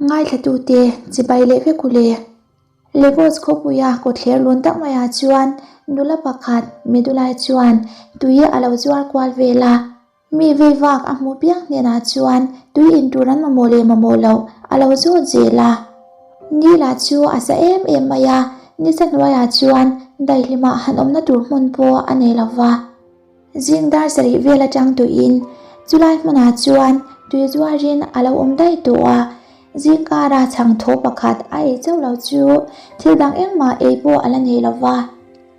Ngaithlatute chibai leh vek u le. Lagos khawpuia kawtthler lun tak maiah chuan nula pakhat Medulai chuan tui a lo zuar kual vel a. Mi vei vak a hmuh piang hnenah chuan tui in tur an mamawh leh mamawh loh a lo zawt zel a. Ni lah chu a sa em em mai a, nisa hnuaiah chuan daihlimah han awmna tur hmun pawh a nei lo va. Zing dar sarih vel atang tuiin chulai hmunah chuan tui zuarin a lo awm daih tawh a, zing kara chhang thaw pakhat a ei chauh lo chu thil dang engmah ei pawh a la nei lo va.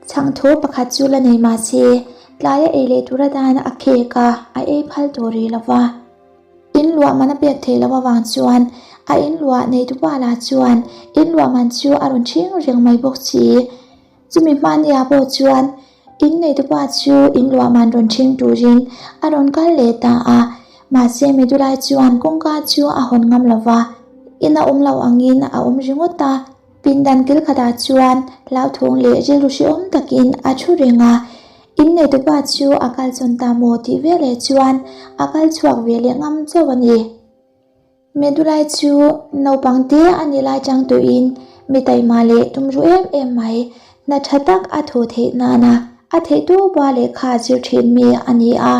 Chhang thaw pakhat chu la nei mah se tlaia ei leh tur atan a khek a, a ei phal tawh rih lo va. In luah man a pek theih loh avang chuan a in luah neitupa lah chuan in luah man chu a rawn ṭhing reng mai bawk si. Chumi hmania pawh chuan in neitupa chu in luah man rawn ṭhing turin a rawn kal leh ta a, mahse Medulai chuan kawngka chu a hawn ngam lo va, in a awm loh angin a awm ringawt a. Pindan kil khatah chuan hlauthawng leh rilru hrehawm takin a thu reng a, in neitupa chu a kal chawn ta maw tih veleh chuan a kal chhuak ve leh ngam chauh a ni. Medulai chu naupang te a ni lai chang tuin mi taima leh tumruh em em mai, hna tha tak a thawh theih nana a theihtawpa lehkha zir thin mi a ni a.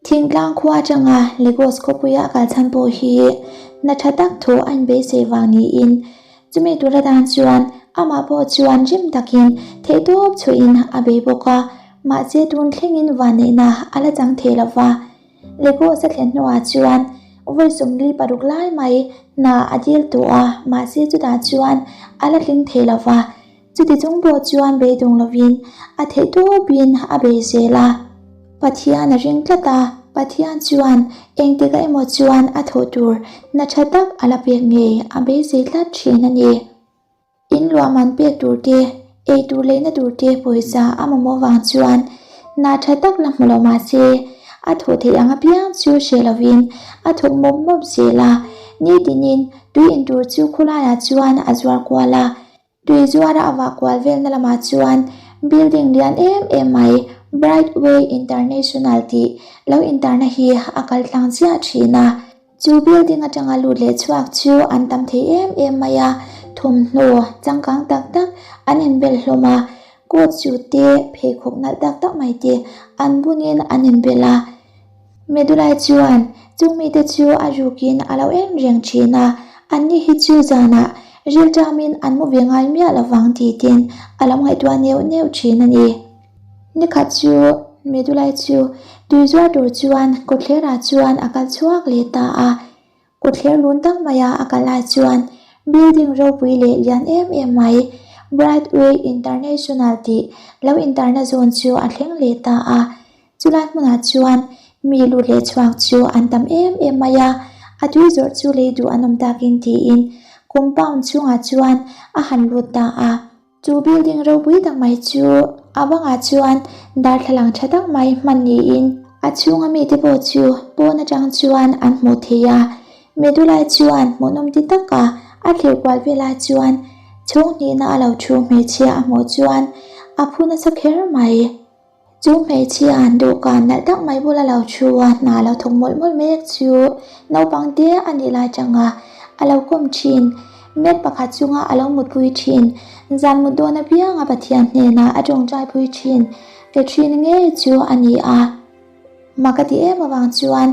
Thingtlang khua atanga Lagos khawpuia a kal chhan pawh hi hna tha tak thawh a inbeisei vang niin chumi tur atan chuan amah pawh chuan rim takin theihtawp chhuahin a bei bawk a, mahse tun thlengin vanneihna a la chang thei lo va. Lagos a thlen hnuah chuan vawi 46 lai mai hna a dil tawh a, mahse chutah chuan a la tling thei lo va. Chuti chung pawh chuan beidawng lovin a theihtawpin a bei zel a. Pathian a ring tlat a, Pathian chuan engtikah emaw chuan a thawh tur na tha tak a la pek ngei a beisei tlat thin a ni. In luah man pek tur te, ei tur leina tur te pawisa a mamawh vang chuan hna tha tak la hmu lo mah se, a thawh theih ang apiang chu hre lovin a thawk mawp mawp zel a. Nitinin tui in tur chu khawlaiah chuan a zuar kual a, tui zuara a vah kual velna lamah chuan building lian em em mai Bright Way International tih lo intarna hi a kal tlang chiah thin a. Chu building atanga lut leh chhuak chu an tam thei em em mai a, thawmhnaw changkang tak tak an inbel hlawm a, coat suit te, pheikhawk nalh tak tak mai te an bunin an inbel a. Medulai chuan chung mite chu a rukin a lo em reng thin a, anni hi chu zanah rilṭamin an mu ve ngai miah lovang titin a lo ngaihtuah neuh neuh thin a ni. Nikhat chu Medulai chu tui zuar tur chuan kawtthlerah chuan a kal chhuak leh ta a. Kawtthler lun tak maia a kal lai chuan building ropui leh lian em em mai Bright Way International tih lo intarna zawn chu a thleng leh ta a. Chulai hmunah chuan mi lut leh chhuak chu an tam em em mai a, a tui zawrh chu lei duh an awm takin tiin compound chhungah chuan a han lut ta a. Chu building ropui tak mai chu a bangah chuan darthlalang tha tak mai hman niin a chhunga mite pawh chu pawn atang chuan an hmuh thei a. Medulai chuan hmuhnawm ti taka a thlir kual velah chuan chhung hnihna a lo thu hmeichhia a hmuh chuan a phu nasa kher mai. Chu hmeichhia dawhkan nalh tak mai bula lo thu a hna lo thawk mawlh mawlh mek chu naupang te a nih lai tanga a lo kawm thin. Mat pakhat chunga a lo mutpui thin. Zan mut dawn apianga Pathian hnenah a tawngtaipui thin. Catherine ngei chu a ni a. Mak a ti em avang chuan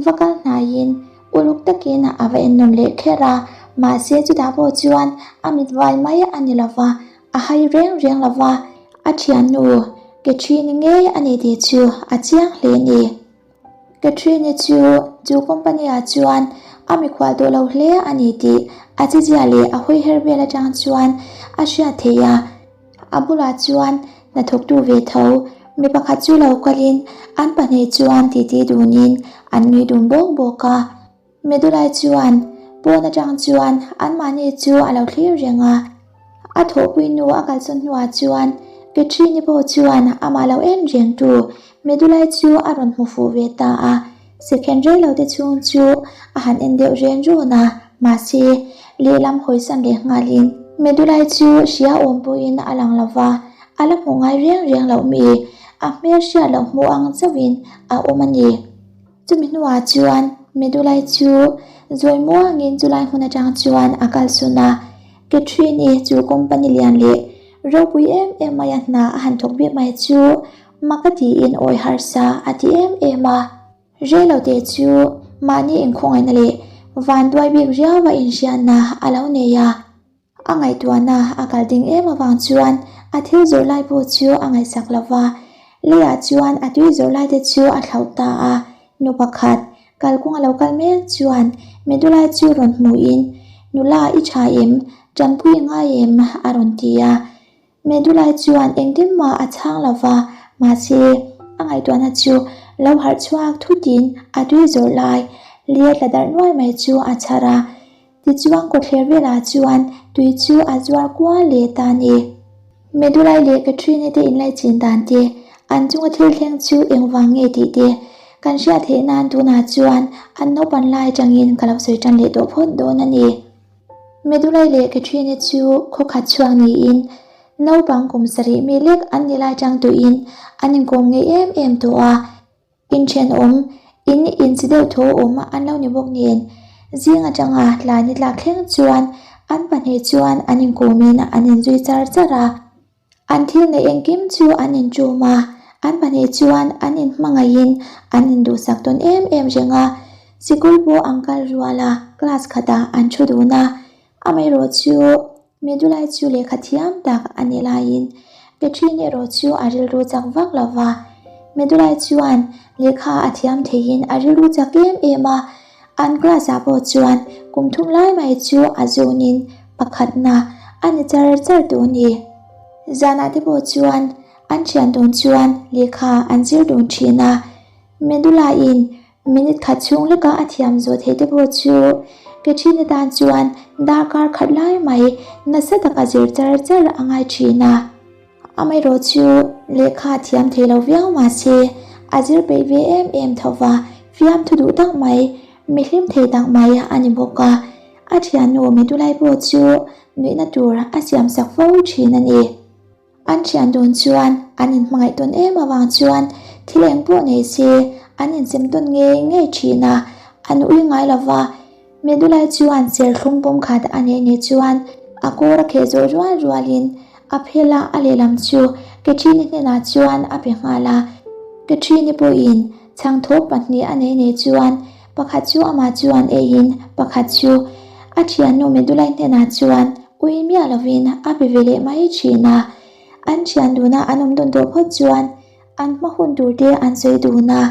va kal hnaiin uluk takin a va ennawn leh kher a, mahse chutah pawh chuan a mit vai mai a ni lova, A hai reng reng lo va, a thiannu Catherine ngei a ni tih chu a chiang hle a ni. Catherine chu chu company ah chuan a mikhual tawh lo hle a ni tih a chezia leh a hawi her vel atang chuan a hriat theih a. A bulah chuan hnathawktu ve tho mi pakhat chu lo kalin an pahnih chuan titi dunin an nui dun bawk bawk a. Medulai chuan pawn atang chuan anmahni chu a lo thlir reng a, a thawhpui nu a kalsawn hnuah chuan Catherine-i pawh chuan amah lo en reng tu Medulai chu a rawn hmu fuh ve ta a, second rei lo te chhung chu a han en deuh ren run a, mahse lehlam hawisan leh nghalin Medulai chu hria awm pawhin a lang lo va, a la hmuh ngai reng reng loh mi, a hmel hriat loh hmuh ang chauhin a awm a ni. Chumi hnuah chuan Medulai chu Zawi muangin chulai hmun atang chuan a kalsawn a. Catherine-i chu company lian leh ropui em em maia hna a han thawk bik mai chu mak a tiin awi harsa a ti em em a. Reilote chu mahni inkhawngaihna leh vanduai bik riaua inhriatna a lo nei a. A ngaihtuahna a kal ding em avang chuan a thil zawrh lai pawh chu a ngaihsak lo va, leiah chuan a tui zawrh lai te chu a thlauh ta a. Nu pakhat, kalkawng a lo kal mek chuan Medulai chu rawn hmuhin, Nula, i tha em? Tanpui i ngai em? a rawn ti a. Medulai chuan engtin mah a chhang lo va, mahse, a ngaihtuahna chu lo harh chhuak thutin a tui zawrh lai lia tla darh nuai mai chu a chhar a. Tichuan kawtthler velah chuan tui chu a zuar kual leh ta a ni. Medulai leh Katrine te inlaichin dan te, an chunga thil thleng chu engvang nge tih te kan hriat theih nan tunah chuan an naupan lai atangin ka lo sawi tan leh tawh phawt dawn a ni. Medulai leh Katrine chu khaw khat chhuak niin naupang kum sarih mi lek an ni lai tang tuihin an inkawm ngei em em tawh a. Inthenawm, in inchi deuh tho awm an lo ni bawk nen, zing atanga tlai ni tlak thleng chuan an pahnih chuan an inkawmin an inzui char char a. An thil neih engkim chu an inṭum a, an pahnih chuan an inhmangaihin an induhsak tawn em em reng a. Sikul pawh an kal rual a, class khatah an thu dun a, amaherawh chu Medulai chu lehkha thiam tak a nih laiin Catherine erawh chu a rilru chak vak lo va. Medulai chuan lehkha a thiam theihin a rilru chak em em a, an class ah pawh chuan kum thum lai mai chu a zunin pakhatna a ni char char tawh a ni. Zanah te pawh chuan an thian dawn chuan lehkha an zir dawn thin a, Medulaiin Minute khat chhung leka a thiam zawh theih te pawh chu Catherine tan chuan darkar khat lai mai nasa taka zir char char a ngai thin a. Amaherawh chu lehkha a thiam thei lo viau mahse a zir peih ve em em tho va, fiamthu duh tak mai, mi hlim thei tak mai a ni bawk a. A thiannu Medulai pawh chu nuihna tur a siamsak fo thin a ni. An thian dawn chuan an inhmangaih tawn em avang chuan thil eng pawh nei se an insem tawn ngei ngei thin a, an ui ngai lo va. Medulai chuan serthlum pum khat a neih ni chuan a kawr a kheh zawh rual rualin a phel a, a lehlam chu Catherine-i hnenah chuan a pe nghal a. Catherine-i pawhin chhangthawp pahnih a neih nei chuan pakhat chu amah chuan eiin pakhat chu a thiannu Medulai hnenah chuan Ui miah lovin a pe ve leh mai thin a, an thian duna an awm dun tawh phawt chuan an hma hun tur te an sawi dun a,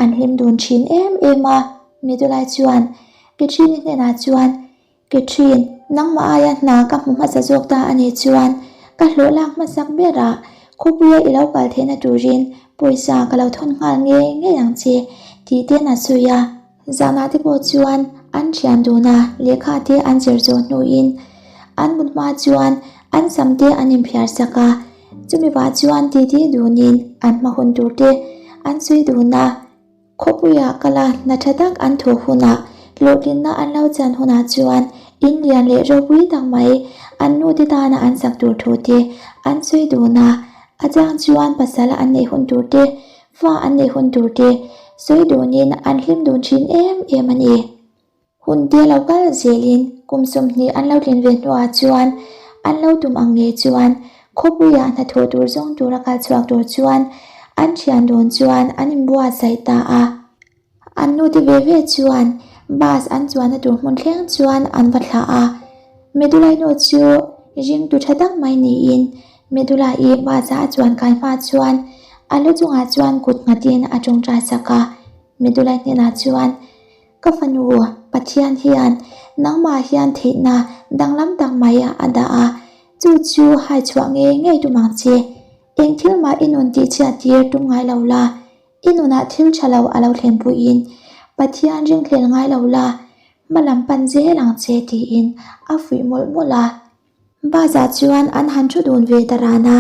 an hlim dun thin em em a. Midulai chuan Catherine-i hnenah chuan, Catherine, nangmah aia hna ka hmu hmasa zawk ta a nih chuan ka hlawh lak hmasak berah khawpuia i lo kal theihna turin pawisa ka lo thawn nghal ngei ngei ang che, tih ten a sawi a. Zanah te pawh chuan an thian dun a, lehkha te an zir zawh hnuin an mut hma chuan an sam te an inphiar sak a, chumi vah chuan titi dunin an hma hun tur te an sawi dun a. Khawpuiah kala hna tha tak an thawh hunah hlawhtlinna an lo chan hunah chuan in lian leh ropui tak mai an nu te tana an sak tur thu te an sawi dun a, a chang chuan pasal an neih hun tur te Fa an neih hun tur te sawi dunin an hlim dun thin em em a ni. Hun te lo kal zelin kum 20 an lo tlin ve hnuah chuan an lo tum ang nge chuan khawpuiah hnathawh tur zawng tura kal chhuak tur chuan an thian dawn chuan an inbuatsaih ta a. An nute ve ve chuan bus an chuanna tur hmun thleng chuan an va thlah a. Medulai nu chu ringtu tha tak mai niin Medulai bus-a a chuan kai hma chuan a lu chungah chuan kut nghatin a tawngtai sak a. Medulai hnenah chuan, Ka fanu, Pathian hian nangmah hian theihna danglam tak mai a dah a, chu chu hai chhuah ngei ngei tum ang che. Eng thil mah i nun tihchhiat tir tum ngai lo la. I nunah thil tha lo a lo thlen puiin Pathian ringhlel ngai lo la, hma lam pan zel ang che tiin a fuih mawlh mawlh a. Bus-ah chuan an han thu dun ve ta ran a,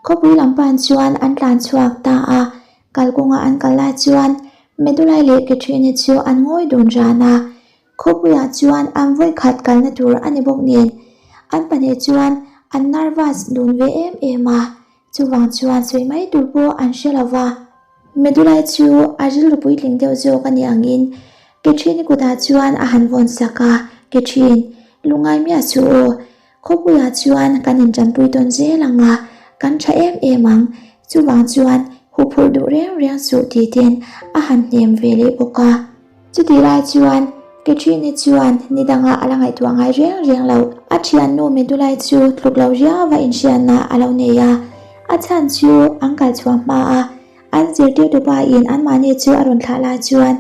khawpui lam pan chuan an tlan chhuak ta a. Kalkawnga an kal lai chuan Medulai leh Catherine-i chu an ngawi dun ran a. Khawpuiah chuan an vawikhat kalna tur a ni bawk nen an pahnih chuan an nervous dun ve em em a. Chuvang chuan sawi mai tur pawh an hre lo va. Medulai chu a rilru puitling deuh zawk a nih angin. Catherine-i kutah chuan a han vawn sak a, Catherine, lungai miah suh aw, khawpuiah chuan kan intanpui tawn zel ang a, kan tha em em ang, chuvang chuan huphurh duh reng reng suh tih ten a han hnem ve leh bawk a. Chutih lai chuan Catherine-i chuan ni dangah a la ngaihtuah ngai reng reng lo. A thiannu Medulai chu tluk lo riauva inhriatna a lo nei a, a chhan chu an kal chhuah hma a, an zirtirtu pa in anmahni chu a rawn thlah lai chuan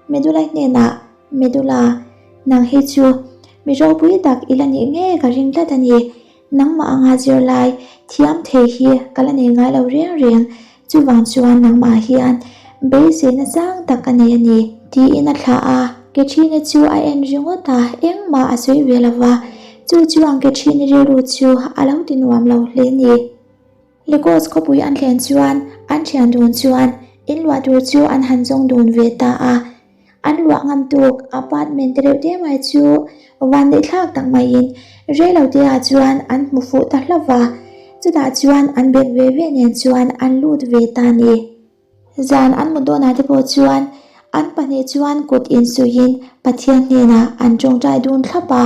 Medulai hnenah, Medula, nang hi chu mi ropui tak i la nih ngei ka ring tlat a ni. Nangmah anga zirlai thiam thei hi ka la nei ngai lo reng reng, chuvang chuan nangmah hian beiseina sang tak ka nei a ni, tiin a thlah a. Catherine chu a en ringawt a, engmah a sawi ve lo va, chu chuan Catherine rilru chu a lo ti nuam lo hle ni. Lagos khawpui an thlen chuan an thian dun chuan in luah tur chu an han zawng dun ve ta a. An luah ngam tuk apartment te reuh te mai chu vanneihthlak tak maiin reilo te ah chuan an hmu fuh ta hlauh va, chutah chuan an bag ve ve nen chuan an lut ve ta ni. Zan an mut dawnah te pawh chuan an pahnih chuan kut insuihin Pathian hnenah an tawngtai dun thlap a.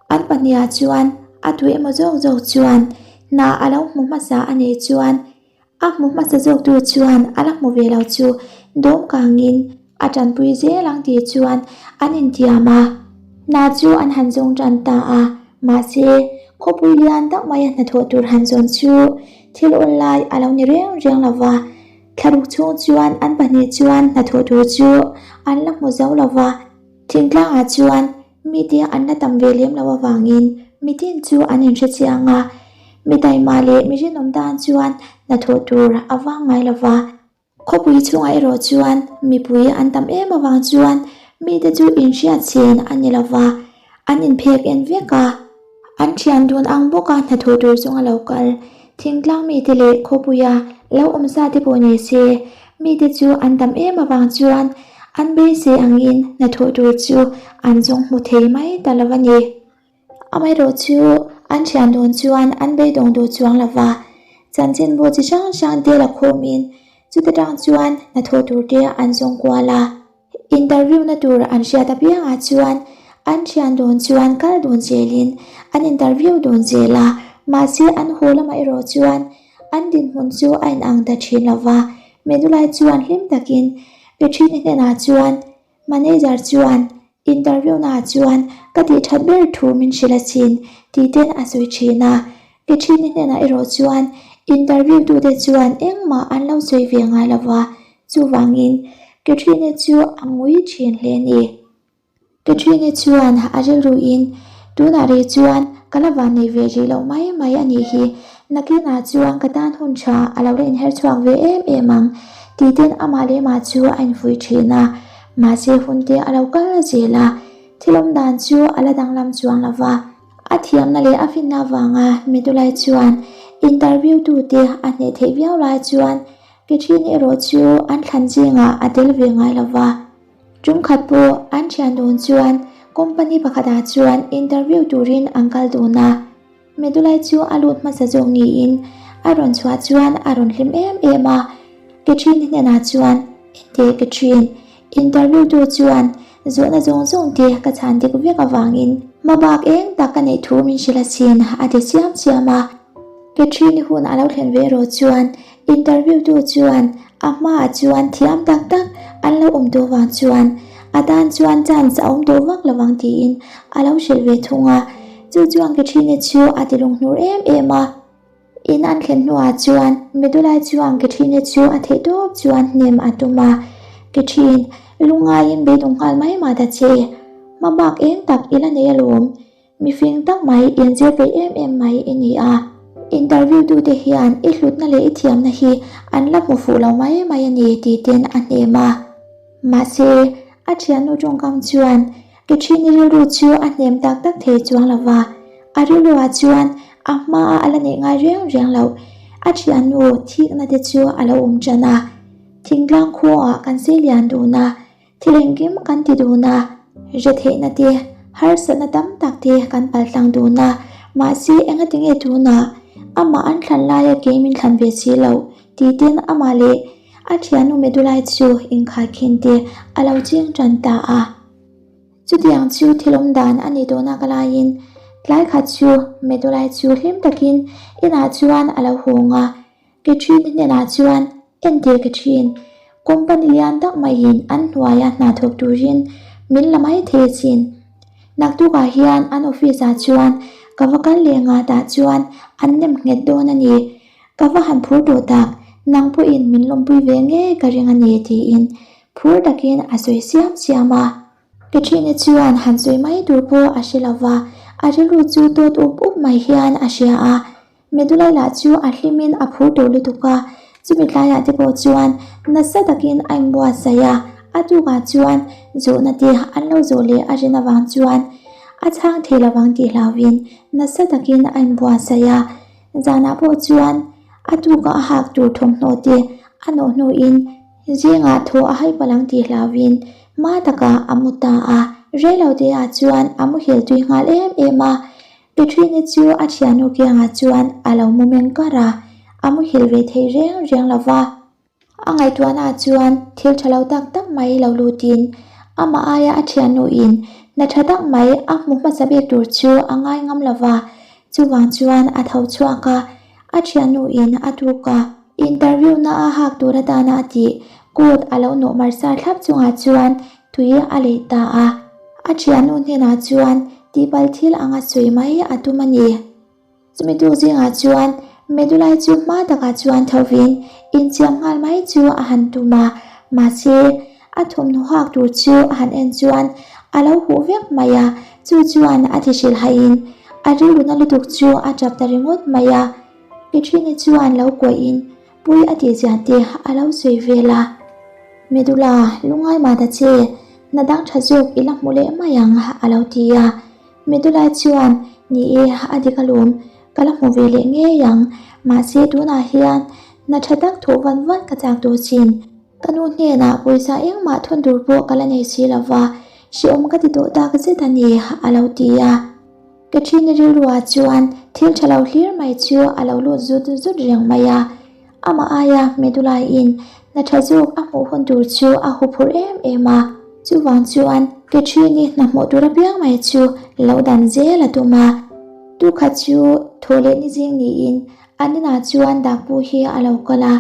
An pahnihah chuan a tui emaw zawk zawk chuan hna a lo hmu hmasa a nih chuan A hmu hmasa zawktu chuan a la hmu ve lo chu dawm kangin a tanpui zel ang tih chuan an intiam a. Hna chu an han zawng tan ta a, mahse khawpui lian tak maia hnathawh tur han zawn chu thil awl lai a lo ni reng reng lo va. Thlaruk chhung chuan an pahnih chuan hnathawh tur chu an la hmu zo lo va, thingtlangah chuan Mite an la tam ve lem loh avangin mitin chu an inhre chiang a, mi taima leh mi rinawm tan chuan hnathawh tur a vang ngai lo va. Khawpui chhungah erawh chuan mipui an tam em avang chuan mite chu inhriat chen a ni lo va, an inphek en vek a. An thian dun ang bawka hnathawh tur chunga lo kal thingtlang mite leh khawpuia lo awm sa te pawh ni se, mite chu an tam em avang chuan an beisei angin hnathawh tur chu an zawng hmu thei mai ta lo a ni. Amaherawh chu an thian dun chuan an beidawng duh chuang lo va, chanchinbu chi hrang hrang te la khawmin chuta tang chuan hnathawh tur te an zawng kual a. Interview na tur an hriat apiangah chuan an thian dawn chuan kal dawn zelin an interview dawn zel a, mahse an haw lamah erawh chuan an dinhmun chu a inang ta thin lo va. Medulai chuan hlim takin Catherine hnenah chuan manager chuan interview naah chuan ka tih that ber thu min hrilh asin tih ten a sawi thin a. Catherine hnenah erawh chuan interview tute chuan engmah an lo sawi ve ngai lo va, Chuvangin, Catherine chu a ngui thin hle a ni. Catherine chuan a rilruin, Tunah rih chuan ka la van nei ve rih loh mai mai a nih hi, nakinah chuan ka tan hun tha a lo la inher chhuak ve em em ang, tih ten amah leh mah chu a infuih thin a. Mahse hun te a lo kal zel a, thil awm dan chu a la danglam chuang lo va. A thiamna leh a finna avanga Medulai chuan interview tute a hneh theih viau lai chuan Catherine erawh chu an thlan zingah a tel ve ngai lo va. Tum khat pawh an thian dawn chuan company pakhatah chuan interview turin an kal dawn a. Medulai chu a lut hmasa zawk niin a rawn chhuah chuan a rawn hlim em em a. Catherine hnenah chuan, Enteh Catherine, interview tu chuan zawhna zawng zawng te ka chhan dik vek avangin hmabak eng tak ka neih thu min hrilh asin a ti chiam chiam a. Catherine hun a lo thlen ve erawh chuan interview tu chuan a hmaah chuan thiam tak tak an lo awm tawh vang chuan a tan chuan chance a awm tawh vak lo vang tiin a lo hrilh ve thung a. Chu chuan Catherine chu a ti lunghnur em em a. In an thlen hnuah chuan Medulai chuan Catherine chu a theih tawp chuan hnem a tum a. Catherine, lungngaiin beidawng nghal mai mah ta che. Hmabak eng tak i la nei alawm. Mifing tak mai, inzir peih em em mai i ni a. Interview tute hian i hlutna leh i thiamna hi an la hmu fuh lo mai mai a ni tih ten a hnem a. Mahse, a thiannu tawngkam chuan Catherine-i rilru chu a hnem tak tak thei chuang lo va. A rilruah chuan a hmaa a la neih ngai reng reng loh a thiannu thikna te chu a lo awm tan a. Thingtlang khuaah kan sei lian dun a. Thil engkim kan ti dun a, retheihna te, harsatna tam tak te kan paltlang dun a, mahse engati nge tunah amah an thlan laia kei min thlan ve si loh tih ten amah leh a thiannu Medulai chu inkhaikhin te a lo ching tan ta a. Chutiang chu thil awm dan a ni tawh nak laiin tlai khat chu Medulai chu hlim takin inah chuan a lo hawng a, Catherine hnenah chuan entir ka thin. Company lian tak maiin an hnuaia hna thawk turin min la mai thei asin. Naktukah hian an office ah chuan ka va kal leh ngah tah chuan an nem nghet dawn a ni. Ka va han phur tawh tak, nang pawhin min lawmpui ve ngei ka ring a ni tiin phur takin a sawi siam siam a. Katrina chuan han sawi mai tur pawh a hre lo va, a rilru chu tawt up up mai hian a hria a. Medulai lah chu a hlimin a phur tawh lutuk a, chumi tlaiah te pawh chuan nasa takin a inbuatsaih a, a tukah chuan zawhna te an lo zawh leh a rin avang chuan a chhang thei lovang tih hlauhin nasa takin a inbuatsaih a. Zanah pawh chuan a tukah a hak tur thawmhnaw te a nawh hnuin zingah thaw a hai palh ang tih hlauhin hma takah a mu ta a. Reiloteah chuan a muhil tui nghal em em a, Petrini chu a thiannu kiangah chuan a lo mu meng kar a, a muhil ve thei reng reng lo va. A ngaihtuahnaah chuan thil tha lo tak tak mai lo lutin amah aia a thiannuin hna tha tak mai a hmu hmasa bik tur chu a ngai ngam lo va, chuvang chuan a tho chhuak a, a thiannuin a tuk a. Interview na a hak tur atana a tih coat a lo nawh mar sar thlap chungah chuan tui a leih ta a, a thiannu hnenah chuan tihpalh thil anga sawi mai a tum a ni. Chumi tuk zingah chuan Medulai chu hma takah chuan thovin inchiam nghal mai chu a han tum a, mahse a thawmhnaw hak tur chu a han en chuan a lo huh vek mai a, chu chuan a ti hrilhhaiin a rilru na lutuk chu a tap ta ringawt mai a. Catherine-i chuan lo kuahin pui a tih zia te a lo sawi vel a. Medula, lungngai mah ta che, hna dang tha zawk i la hmu leh mai ang a lo ti a. Medula chuan, Ni e, a dik alawm, ka la hmu ve leh ngei ang. Mahse tunah hian hna tha tak thawh van van ka chak tawh chin. Ka nu hnenah pawisa engmah thawn tur pawh ka la nei si lo va, hrehawm ka ti tawh tak zet a ni a lo ti a. Catherine rilruah chuan thil tha lo hlir mai chu a lo lut zut zut reng mai a. Amah aia Medulaiin hna tha zawk a hmuh hun tur chu a huphurh em em a. Chuvang chuan Catherine-i hna hmuh tur apiang mai chu lo dan zel a tum a. Tukhat chu thaw leh ni zing niin an inah chuan dakpu hi a lo kal a.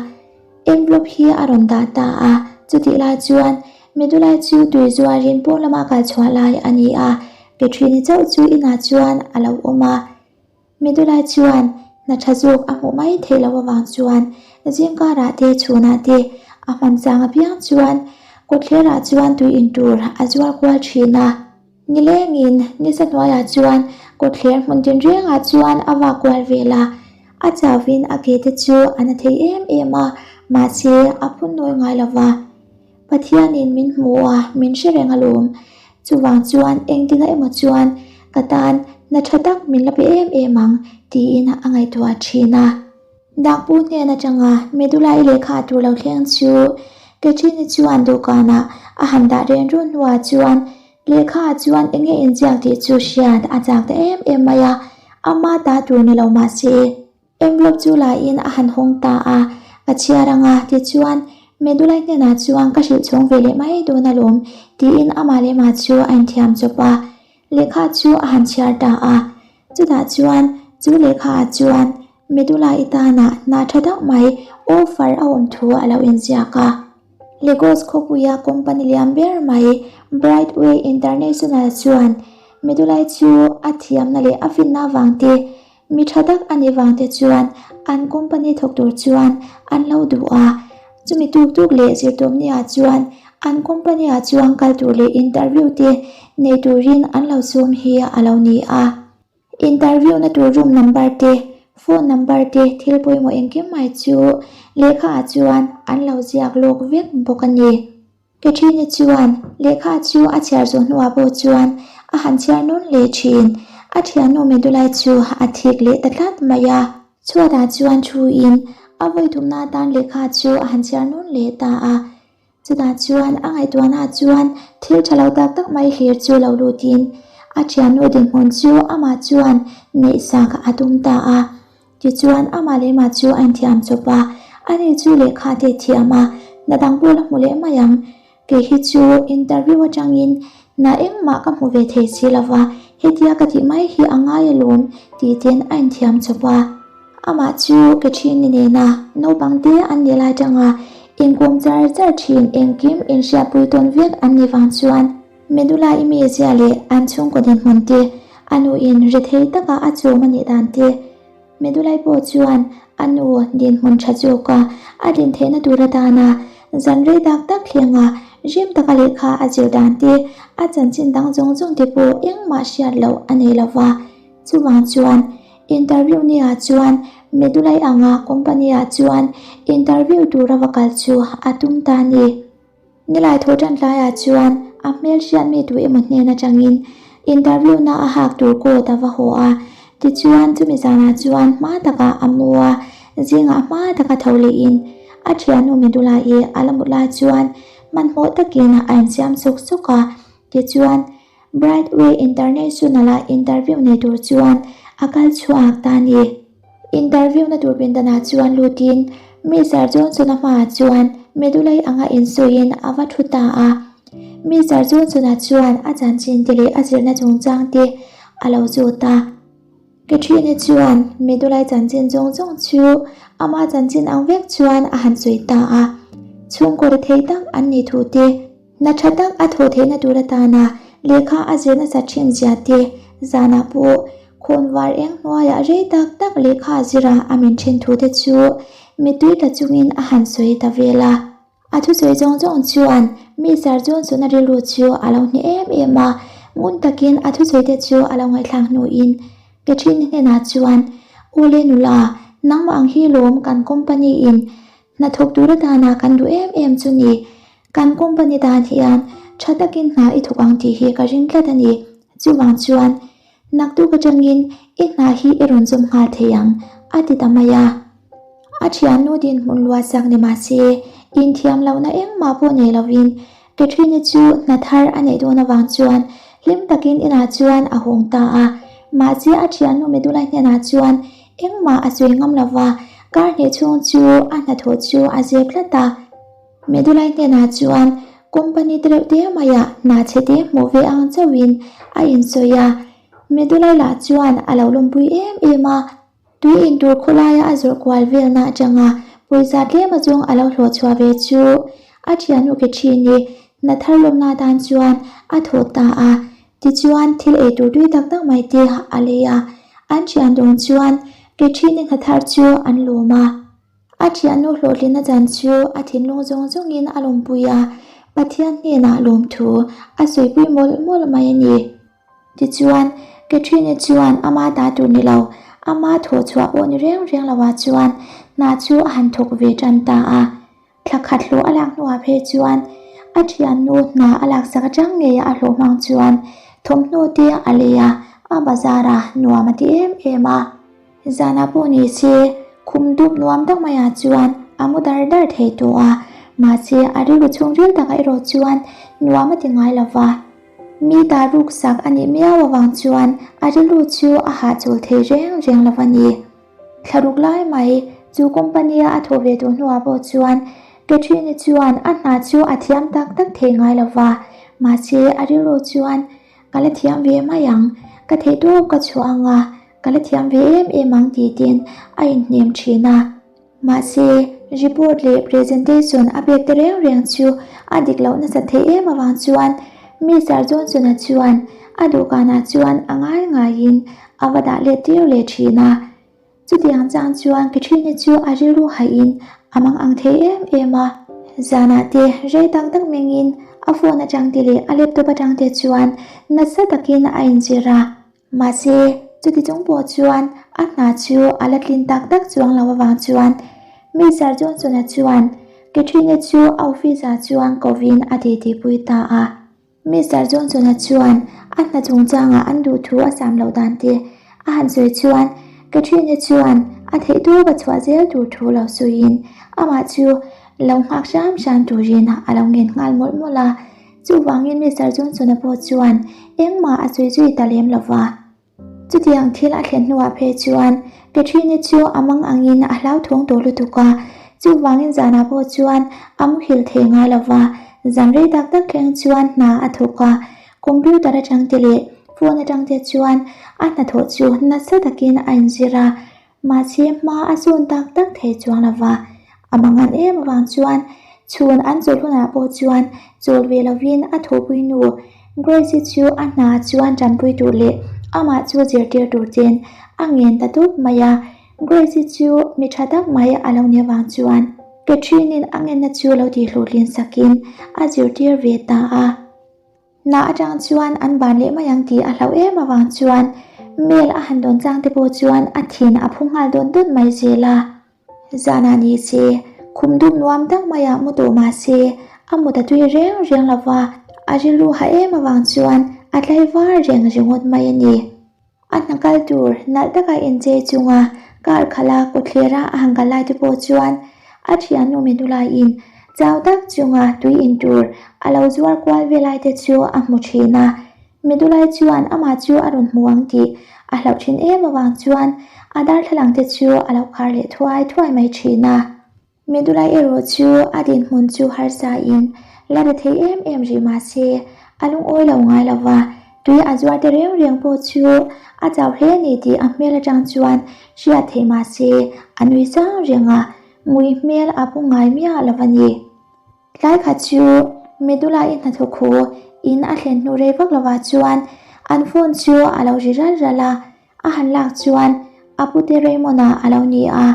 Envelope hi a rawn dah ta a, chutih lai chuan Medulai chu tui zuarin pawn lama kal chhuah lai a ni a, Catherine-i chauh chu inah chuan a lo awm a. Medulai chuan hna tha zawk a hmuh mai theih loh avang chuan zingkarah te chhunah te a hman chang apiang chuan kawtthlerah chuan tui in tur a zuar kual thin a. Nilengin nisa hnuaiah chuan kawtthler hmun tinrengah chuan a vak kual vel a, a chauvin a ke te chu a na thei em em a, mahse a phun nawi ngai lo va. Pathianin min hmu a, min hre reng alawm. Chuvang chuan engtikah emaw chuan ka tan hna tha tak min la pe em em ang tiin a ngaihtuah thin a. Dakpu hnen atanga Medulai lehkha tur lo thleng chu Catherine-i chuan dawhkanah a han dah ren run hnuah chuan lehkha ah chuan eng nge inziak tih chu hriat a chak ta em em mai a, ama ta tur ni lo mah se envelope chu lain a han hawng ta a, ka chhiar anga tichuan Medulai hnenah chuan ka hrilh chhawng ve leh mai dawn alawm tiin amah leh mah chu a inthiam chawp a. Lehkha chu a han chhiar ta a, chutah chuan chu lehkha ah chuan Medula i tanah hna tha deuh mai offer a awm thu a lo inziak a. Lagos khawpuia company lian ber mai Brightway International chuan Medulai chu a thiamna leh a finna avang te, mi tha tak a nih vang te chuan an company thawk tur chuan an lo duh a. Chumi tuk tuk leh zirtawpni ah chuan an company ah chuan kal tur leh interview te nei turin an lo sawm hi a lo ni a. Interview na tur room number te, phone number te thil pawimawh engkim mai chu lehkha ah chuan an lo ziak lawk vek bawk a ni. Catherine chuan lehkha chu a chhiar zawh hnuah pawh chuan a han chhiar nawn leh thin. A thiannu Medulai chu a thik leh ta tlat mai a. Chhuatah chuan thuin a vawi thumna atan lehkha chu a han chhiar nawn leh ta a. Chutah chuan a ngaihtuahnaah chuan thil tha lo tak tak mai hlir chu lo lutin a thiannu dinhmun chu amah chuan neihsak a tum ta a. Tichuan amah leh mah chu a inthiam chawp a, ani chu lehkha te thiam a, hna dang pawh la hmu leh mai ang. Kei hi chu interview atangin Na engmah ka hmu ve thei si lo va, hetia ka tih mai hi a ngai alawm tih ten a inthiam chawp a. Amah chu Catherine-i nena naupang te an nih lai tanga inkawm char char thin engkim inhriatpui tawn vek an nih vang chuan Medula-i mizia leh an chhungkaw dinhmun te, a nuin rethei taka a chawm a nih dan te, Medulai pawh chuan a nu dinhmun tha zawka a din theihna tur atana zan rei tak tak thlenga rim taka lehkha a zir dan te, a chanchin dang zawng zawng te pawh engmah hriat loh a nei lo va. Chuvang chuan interview ni ah chuan Medulai anga company ah chuan interview tura va kal chu a tum ta a ni. Nilai thaw tan tlaiah chuan a hmel hriat mi tu emaw hnen atangin interview na a hak tur coat a va haw a, tichuan chumi zanah chuan hma takah a mu a, zingah hma taka tho lehin a thiannu Midula-i a la mut lai chuan hmanhmawh takin a insiam sawk sawk a, tichuan Brightway International-a interview nei tur chuan a kal chhuak ta a ni. Interview na tur pindanah chuan lutin Mister Johnson-a hmaah chuan Medulai anga insawiin a va thu ta a. Mister Johnson-a chuan a chanchin te leh a zirna chungchang te a lo zawt a. Catherine-i chuan Medulai chanchin zawng zawng chu ama chanchin ang vek chuan a han sawi ta a. Chhungkaw rethei tak an nih thu te, Hna tha tak a thawh theihna tur atana lehkha a zir nasa thin zia te, zanah pawh khawnvar eng hnuaiah rei tak tak lehkha a zira a min then thu te chu mittui tla chungin a han sawi ta vel a. A thusawi zawng zawng chuan mi Sir Johnson-a rilru chu a lo hneh em em a, ngun takin a thusawi te chu a lo ngaihthlak hnuin Catherine hnenah chuan, Awle nula, nangmah ang hi lawm kan company-in Hnathawk tur atana kan duh em em chu ni. Kan company tan hian tha takin hna i thawk ang tih hi ka ring tlat a ni. Chuvang chuan naktuk atangin i hna hi i rawn zawm nghal thei ang, a ti ta mai a. A thiannu dinhmun luatsak ni mah se, inthiam lohna engmah pawh nei lovin Catherine-i chu hna thar a neih dawn avang chuan hlim takin inah chuan a hawng ta a. Mahse a thiannu Medula hnenah chuan engmah a sawi ngam lova, kar hnih chhung chu a hnathawh chu a zep tlat a. Medula hnenah chuan company te reuh te maiah hna chhe te hmuh ve ang chauhin a insawi a. Medula lah chuan a lo lawmpui em em a. Tui in tur khawlaia a zawrh kual velna atanga pawisa tlem a zawng a lo hlawh chhuah ve chu a thiannu ke thin i hna thar lawmna atan chuan a thawh ta a. Tichuan thil ei tur tui tak tak mai te a lei a, an thian dawn chuan ke thin i hna thar chu an lawm a. A thiannu hlawhtlinna chan chu a thinlung zawng zawngin a lawmpui a, Pathian hnenah lawmthu a sawipui mawlh mawlh mai a ni. Tichuan, Catherine-i chuan ama ta tur ni lo, ama thawh chhuah pawh ni reng reng lovah chuan hna chu a han thawk ve tan ta a. Thla khat hlawh a lak hnuah phei chuan a thiannu hna a laksak atang ngeia a hlawh hmang chuan thawmhnaw te a lei a, a bazar a nuam a ti em em a. Zanah pawh ni se, khum dup nuam tak maiah chuan a mu dar dar thei tawh a, mahse a rilru chhungril takah erawh chuan nuam a ti ngai lo va. Mi ta ruksak a nih miau avang chuan a rilru chu a hahchawl thei reng reng lo a ni. Thla ruk lai mai chu company-a a thawh ve tawh hnuah pawh chuan Catherine-i chuan a hna chu a thiam tak tak thei ngai lo va, mahse a rilru chuan ka la thiam ve mai ang, ka theihtawp ka chhuah ang a, ka la thiam ve em em ang tih tin a inhnem thin a. Mahse, report leh presentation a pek te reng reng chu a dik loh nasa thei em avang chuan Mister Johnson-a chuan a dawhkanah chuan a ngai ngaiin a va dah let tir leh thin a. Chutiang chang chuan Catherine-i chu a rilru haihin a mang ang thei em em a. Zanah te rei tak tak mengin a phone atang te leh a laptop atang te chuan nasa takin a inzir a. Mahse, chuti chung pawh chuan a hna chu a la tlin tak tak chuang lo avang chuan Mister Johnson-a chuan Catherine-i chu a office-ah chuan kovin a titipui ta a. Mister Johnson-a chuan a hna chungchangah an duh thu a sam loh dan te a han sawi chuan Catherine-i chuan a theihtawp a chhuah zel tur thu lo sawiin amah chu lo nghak hram hram turin a lo ngen nghal mawlh mawlh a. Chuvangin Mister Johnson-a pawh chuan engmah a sawi zui ta lem lo va. Chutiang thil a thlen hnuah phei chuan Catherine-i chu a mang angin a hlauthawng tawh lutuk a, chuvangin zanah pawh chuan a muhil thei ngai lo va, zan rei tak tak thleng chuan hna a thawk a. Computer atang te leh phone atang te chuan a hnathawh chu nasa takin a inzir a, mahse hma a sawn tak tak thei chuang lo va. A mangan em avang chuan chhun an chawlh hunah pawh chuan chawl ve lovin a thawhpui nu Grace-i chu a hna chuan tanpui tur leh amah chu zirtir tur chen a ngen ta tawp mai a. Grace-i chu mi tha tak mai a lo nih avang chuan Catherine-in a ngenna chu lo tihhlawhtlin sakin a zirtir ve ta a. Hna atang chuan an ban leh mai ang tih a hlauh em avang chuan mail a han dawn chang te pawh chuan a thin a phu nghal dawt dawt mai zel a. Zanah ni se, khum dum nuam tak maiah mu tawh mah se, a mut a tui reng reng lo va, a rilru ha em avang chuan a tlai var reng ringawt mai a ni. A hna kal tur nalh taka inchei chunga car khalh a kawthlera a han kal lai te pawh chuan a thiannu Menulaiin chau tak chunga tui in tur a lo zuar kual ve lai te chu a hmu thin a. Medulai chuan amah chu a rawn hmu ang tih a hlauh thin em avang chuan a darthlalang te chu a lo khar leh thuai thuai mai thin a. Medulai erawh chu a dinhmun chu harsa in la ri thei em em rih mah se a lungawi lo ngai lo va, tui a zuar te reng reng pawh chu a chau hle a ni tih a hmel atang chuan hriat theih mah se a nui sang reng a, ngui hmel a pu ngai miah lo a ni. Tlai khat chu Medulai hnathawk hu in a thlen hnu rei vak lovah chuan an phone chu a lo ri ral ral a, A han lak chuan a pute Raymond-a a lo ni a,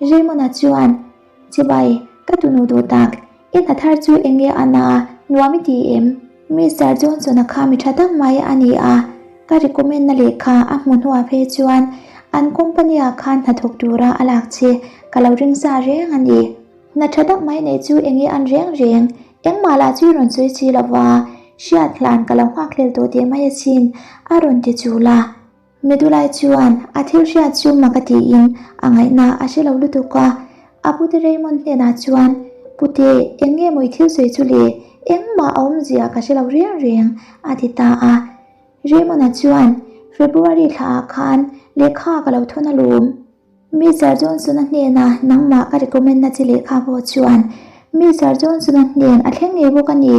Raymond-a chuan, Chibai, ka tunu duh tak, i hna thar chu eng nge a na, nuam i ti em? Mister Johnson-a kha mi tha tak mai a ni a, ka recommend na lehkha a hmu hnuah phei chuan an company-ah khan hnathawk tura a lak che ka lo ring sa reng a ni. Hna tha tak mai nei chu eng nge an reng reng, engmah lah chu i rawn sawi si lo va, hriat hlan ka lo nghak hlel tawh teh mai asin, a rawn ti chul a. Medulai chuan a thil hriat chu mak a tiin a ngaihna a hre lo lutuk a, a pute Raymond hnenah chuan, Pute, eng nge maw i thil sawi chu le? Engmah a awmzia ka hre lo reng reng, a ti ta a. Raymond-a chuan, February thlaah khan lehkha ka lo thawn alawm. Mister Johnson-a hnena nangmah ka recommend na che lehkha pawh chuan Mister Johnson-a hnen a thleng ngei bawk a ni.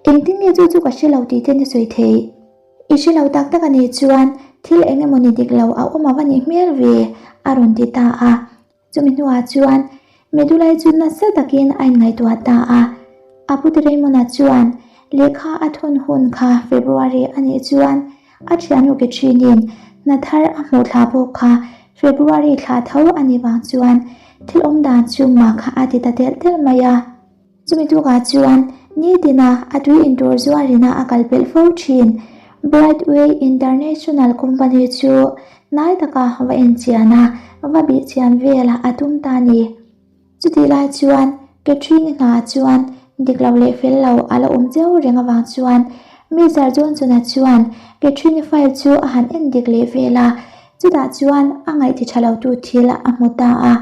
Engtin nge chu chu ka hre lo tih te ni sawi thei. I hre lo tak tak a nih chuan thil eng emaw ni dik lo a awm a va nih hmel ve, a rawn ti ta a. Chumi hnuah chuan Medulai chu nasa takin a inngaihtuah ta a. A pute Raymond-a chuan lehkha a thawn hun kha February a nih chuan a thiannu Catherine-in hna thar a hmuh thla pawh kha February thla tho a nih vang chuan thil awm dan chu mak a ti ta telh telh mai a. Chumi tukah chuan nitina a tui intur zuarina a kal pelh fo thin. Brightway International Company chu hnai taka va enchian a, va bihchian vel a tum ta ni. Chutih lai chuan Catherine-i hna chuan dik lo leh fel lo a la awm cheu reng avang chuan Mister Johnson-a chuan Catherine-i file chu a han en dik leh vel a, chutah chuan a ngaihti tha lotu thil a hmu ta a.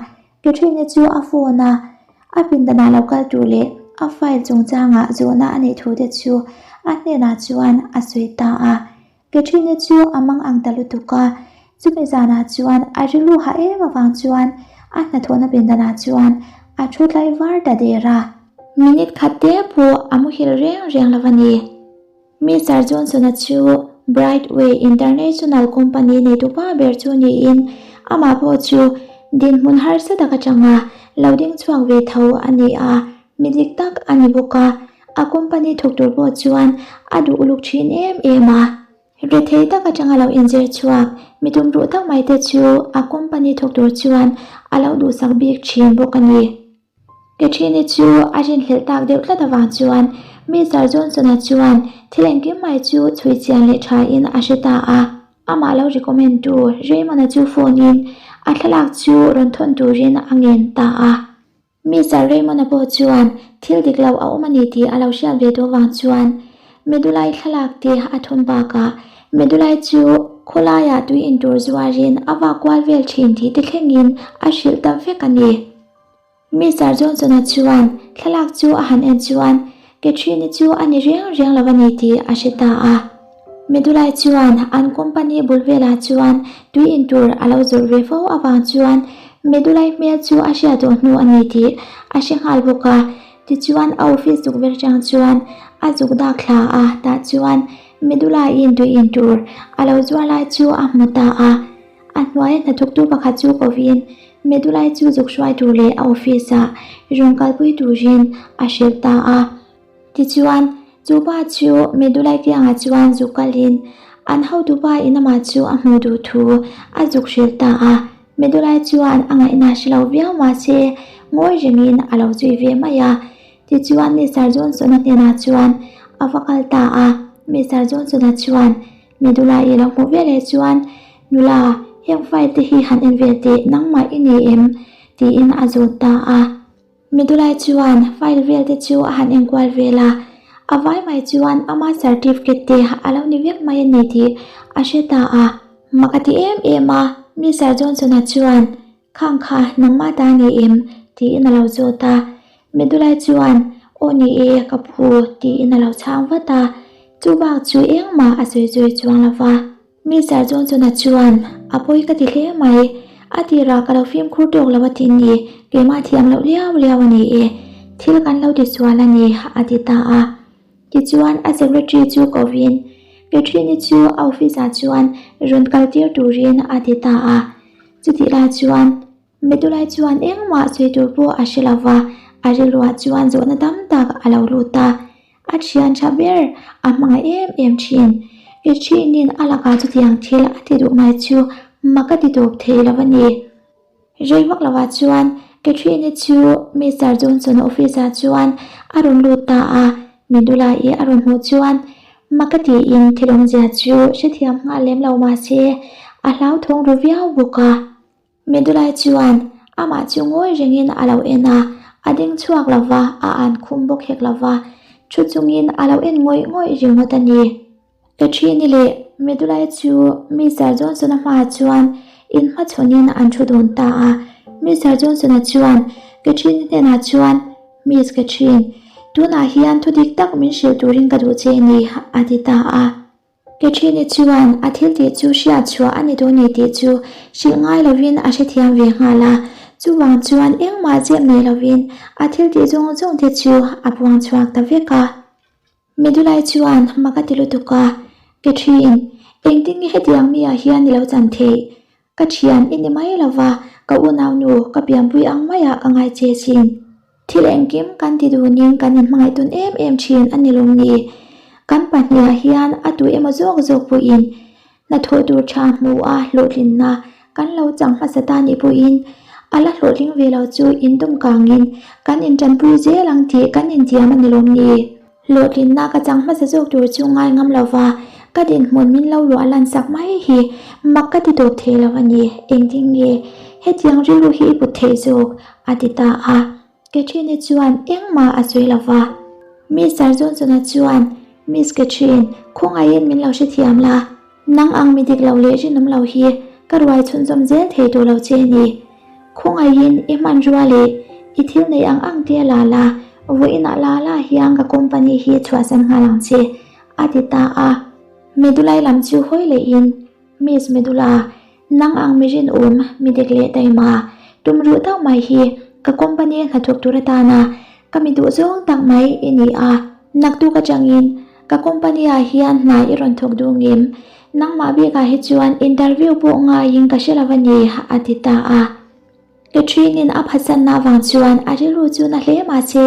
Catherine-i chu a phone a, a pindanah lo kal tur leh a file chungchangah zawhna a neih thu te chu a hnenah chuan a sawi ta a. Catherine-i chu a mang ang ta lutuk a, chumi zanah chuan a rilru hah em avang chuan a hnathawhna pindanah chuan a thu tlai var ta der a. Minute khat te pawh a muhil reng reng lo a ni. Mister Johnson-a chu Brightway International Company neitupa ber chu niin amah pawh chu dinhmun harsa tak atanga lo ding chhuak ve tho a ni a, mi dik tak a ni bawk a, a company thawk tur pawh chuan a duh uluk thin em em a. Rethei tak atanga lo inzir chhuak mi tumruh tak mai te chu a company thawk tur chuan a lo duhsak bik thin bawk a ni. Catherine-i chu a rinhlelh tak deuh tlat avang chuan Mister Johnson-a chuan thil engkim mai chu chhui chian leh thain a hre ta a. Amah lo recommend tu Raymond-a chu phone-in a thlalak chu rawn thawn turin a ngen ta a. Mister Raymond-a pawh chuan thil dik lo a awm a ni tih a lo hriat ve tawh avang chuan Medulai thlalak te a thawn bakah Medulai chu khawlaiah tui intur zuarin a vak kual vel thin tih te thlengin a hrilh ta vek a ni. Mister Johnson-a chuan thlalak chu a han en chuan Catherine-i chu a ni reng reng lo a ni tih a hre ta a. Medulai chuan an company bul velah chuan tui in tur a lo zawrh ve fo avang chuan Medulai hmel chu a hriat tawh hnu a ni tih a hre nghal bawk a. Tichuan a office tukverh atang chuan a zuk dak thla a, tah chuan. Medula-in tui in tur a lo zuar lai chu a hmu ta a. A hnuaia hnathawktu pakhat chu kovin Medulai chu zuk hruai tur leh a office-ah rawn kalpui turin a hrilh ta a. Tichuan, chu pa chu Medulai kiangah chuan zuk kalin an hotupa in amah chu a hmuh duh thu a zuk hrilh ta a. Medulai chuan a ngaihna hre lo viau mahse ngawi rengin a lo zui ve mai a. Tichuan, Mister Johnson-a hnenah chuan a va kal ta a. Mister Johnson-a chuan Medula i lo hmuh veleh chuan, Nula, heng file te hi han en vel teh, nangmah i ni em? tiin a zawt ta a. Medulai chuan file vel te chu a han enkual vel a, a vai mai chuan ama certificate te a lo ni vek mai a ni tih a hre ta a. Mak a ti em em a, Mister Johnson-a chuan, Khang kha nangmah ta ni em? tiin a lo zawt a. Medulai chuan, Aw ni e, ka phu, tiin a lo chhang vat a. Chu bak chu engmah a sawi zui chuang lo va. Mister Johnson-a chuan, A pawi ka ti hle mai. A tirah ka lo fimkhur tawk lo a ti ni, keimah thiam loh liau liau a ni e. Thil kan lo ti sual a ni, a ti ta a. Tichuan a secretary chu kovin Catherine-i chu a office-ah chuan rawn kal tir turin a ti ta a. Chutih lai chuan Medulai chuan engmah sawi tur pawh a hre lo va, a rilruah chuan zawhna tam tak a lo lut a. A thian tha ber a hmangaih em em thin. Catherine-in a lakah chutiang thil a ti duh ngai chu mak a ti tawp thei lo a ni. Rei vak lovah chuan Catherine-i chu Mister Johnson-a office-ah chuan a rawn lut ta a, Medula-i a rawn hmuh chuan mak a tiin thil awmzia chu hrethiam nghal lem lo mah se a hlauthawng ru viau bawk a. Medula-i chuan amah chu ngawi rengin a lo en a, a ding chhuak lo va, a an khum bawk hek lo va, thu chungin a lo en ngawih ngawih ringawt a ni. Catherine-i leh Medulai chu Mister Johnson-a hmaah chuan inhmachhawnin an thu dawn ta a. Mister Johnson-a chuan Catherine-i hnenah chuan, Miss Catherine, tunah hian thu dik tak min hrilh turin ka duh che a ni, a ti ta a. Catherine-i chuan a thil tih chu hriat chhuah a ni dawn ni tih chu hrilh ngai lovin a hrethiam ve nghal a. Chuvang chuan engmah zep nei lovin a thil tih zawng zawng te chu a puang chhuak ta vek a. Medulai chuan mak a ti lutuk a, Catherine, engtin nge hetiang mi ah hian i lo chan theih? Ka thian i ni mai lo va, ka unaunu, ka pianpui ang maiah ka ngai che sin. Thil engkim kan ti dunin kan inhmangaih tawn em em thin a ni lawm ni? Kan pahniha hian a tu emaw zawk zawk pawhin Hnathawh tur tha hmu a hlawhtlinna kan lo chang hmasa ta nih pawhin a la hlawhtling ve lo chu indawm kangin kan intanpui zel ang tih kan intiam a ni lawm ni? Hlawhtlinna ka chang hmasa zawk tur chu ngai ngam lo va, ka dinhmun min lo luah lan sak mai hi mak ka ti tawp thei lo a ni. Engtin nge hetiang rilru hi i put theih zawk? a ti ta a. Catherine-i chuan engmah a sawi lo va. Mister Johnson-a chuan, Miss Catherine, khawngaihin min lo hrethiam la. Nang ang mi dik lo leh rinawm lo hi ka ruai chhunzawm zel thei tawh lo che a ni. Khawngaihin i hmanrua leh i thil nei ang ang te la la, vawiinah la la hian ka company hi chhuahsan nghal ang che, a ti ta a. Medulai lam chu hawi lehin, Miss Medula, Nang ang mi rinawm, mi dik leh taima, tum ruh tak mai hi ka company hnathawk tur atana ka mi duh zawng tak mai i ni a. Naktuk atangin ka company ah hian hna i rawn thawk duh ngem? Nangmah bikah hi chuan interview pawh ngaiin ka hre lo a ni, a ti ta a. Catherine-in a phatsanna avang chuan a rilru chu na hle mahse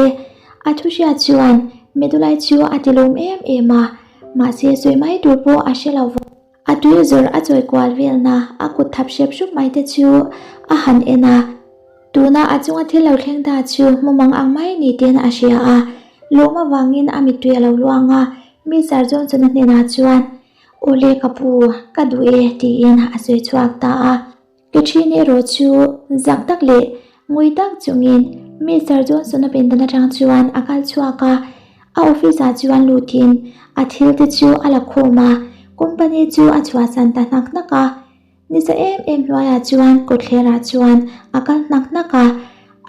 a thu hriat chuan Medulai chu a ti lawm em em a, mahse sawi mai tur pawh a hre lo va. A tui zawrh a chawi kual velna a kut thap hrep hrup mai te chu a han en a, tuna a chunga thil lo thleng ta chu hmumang ang mai ni ten a hria a, lawm avangin a mittui a lo luang a, Mister Johnson-a hnenah chuan, Awle ka pu, ka duh e, tiin a sawi chhuak ta a. Catherine erawh chu zak tak leh ngui tak chungin Mister Johnson-a pindan atang chuan a kal chhuak a, a office ah chuan lutin a thil te chu a la khawm a, company chu a chhuahsan ta hnak hnak a. Nisa em em hnuaiah chuan kawtthler ah chuan a kal hnak hnak a,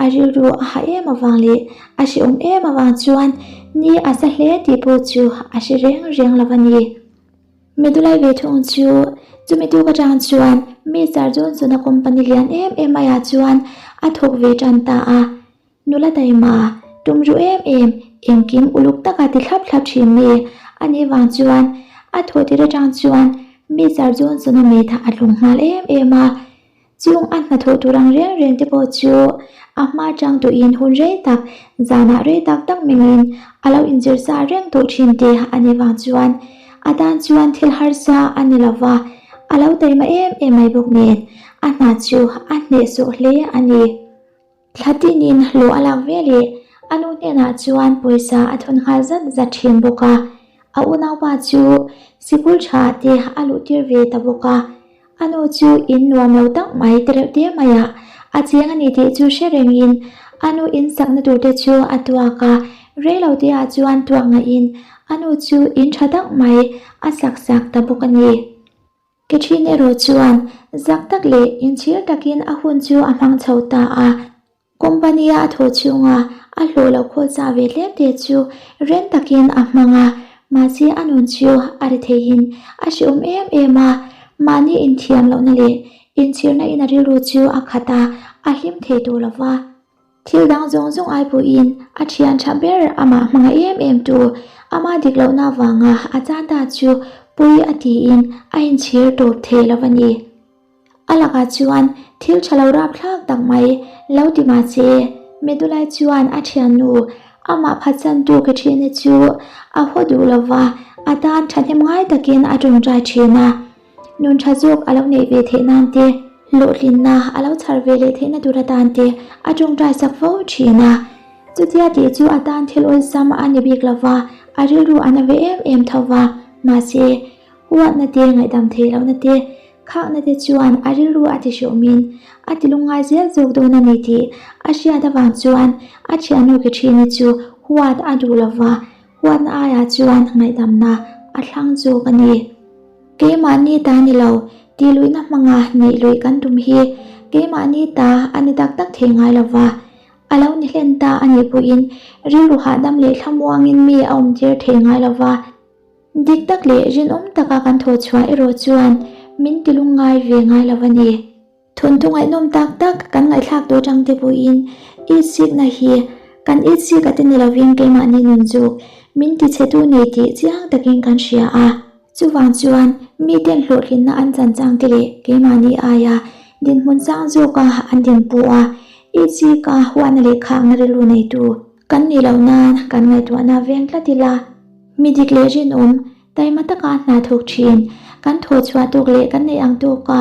a rilru a ha em avang leh a hrehawm em avang chuan ni a sa hle tih pawh chu a hre reng reng lo a ni. Medulai ve thung chu chumi tuk atang chuan Mister Johnson-a company lian em em maiah chuan a thawk ve tan ta a. Nula taima, tum ruh em em, engkim uluk taka ti thlap thlap thin mi a nih vang chuan A thawh tir atang chuan Mister Johnson-a mit a tlung nghal em em a. Chung a hnathawh tur ang reng reng te pawh chu a hma chang tawhin hun rei tak, zanah rei tak tak mengin a lo inzir sa reng tawh thin te a nih vang chuan a tan chuan thil harsa a ni lo va, a lo taima em em mai bawk nen a hna chu a hnehsawh hle a ni. Thla tinin hlawh a lak ve leh a nu hnenah chuan pawisa a thawn nghal zat zat thin bawk a, a unaupa chu sikul tha te a luh tir ve ta bawk a. A nu chu in nuam lo tak mai te reuh te maiah a cheng a ni tih chu hre rengin a nu in sakna tur te chu a tuak a, rei lo te ah chuan tuak ngaihin a nu chu in tha tak mai a sak sak ta bawk a ni. Catherine erawh chuan zak tak leh inchhir takin a hun chu a hmang chho ta a. Company-a a thawh chhunga a hlawh lo khawl chah ve tlem te chu reng takin a hmang a, mahse a nun chu a ri theihin a hrehawm em em a, mahni inthiam lohna leh inchhirna in a rilru chu a khat a, a hlim thei tawh lo va. Thil dang zawng zawng ai pawhin a thian tha ber amah hmanga em em tu, ama dik lohna avanga a chan ta chu pui a tiin a inchhir tawp thei lo a ni. A lakah chuan thil tha lo rapthlak tak mai lo ti mah che, Medulai chuan a thiannu amah phatsantu Catherine chu a haw duh lo va, a tan thahnem ngai takin a tawngtai thin a. Nun tha zawk a lo neih ve theih nan te, hlawhtlinna a lo chhar ve leh theihna tur atan te a tawngtai sak fo thin a. Chutia tih chu a tan thil awlsam a ni bik lo va, a rilru a na ve em em tho va, mahse, Huatna te, ngaihdam theih lohna te, khakna te chuan a rilru a ti hrehawmin a ti lungngai zel zawk dawn a ni tih a hriat avang chuan a thiannu Catherine-i chu huat a duh lo va, huatna aiah chuan ngaihdamna a thlang zawk a ni. Keimahni ta ni lo, tih luihna hmanga neih luih kan tum hi keimahni ta a ni tak tak thei ngai lo va, a lo ni hlen ta a nih pawhin rilru hahdam leh thlamuangin mi a awmtir thei ngai lo va. Dik tak leh rinawm taka kan thawh chhuah erawh chuan min ti lungngai ve ngai lo a ni. Thawnthu ngaihnawm tak tak kan ngaihthlak tawh atang te pawhin itsikna hi kan itsik a te ni lovin keimahni nun chu min ti chhetu nei tih chiang takin kan hria a. Chuvang chuan miten hlawhtlinna an chan chang te leh keimahni aia dinhmun sang zawka an dinpu a, itsika huatna leh khakna rilru neitu kan nih loh nan kan ngaihtuahna veng tlat ila. Mi dik leh rinawm, taima taka hna thawk thin, kan thawh chhuah tawk leh kan neih ang tawka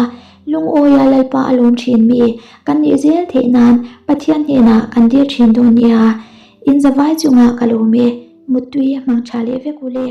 lungawia Lalpa a lawm thin mi kan nih zel theih nan Pathian hnenah kan dil thin dawn nia. In zavai chungah ka lawm e, Muttui hmang tha leh vek u le.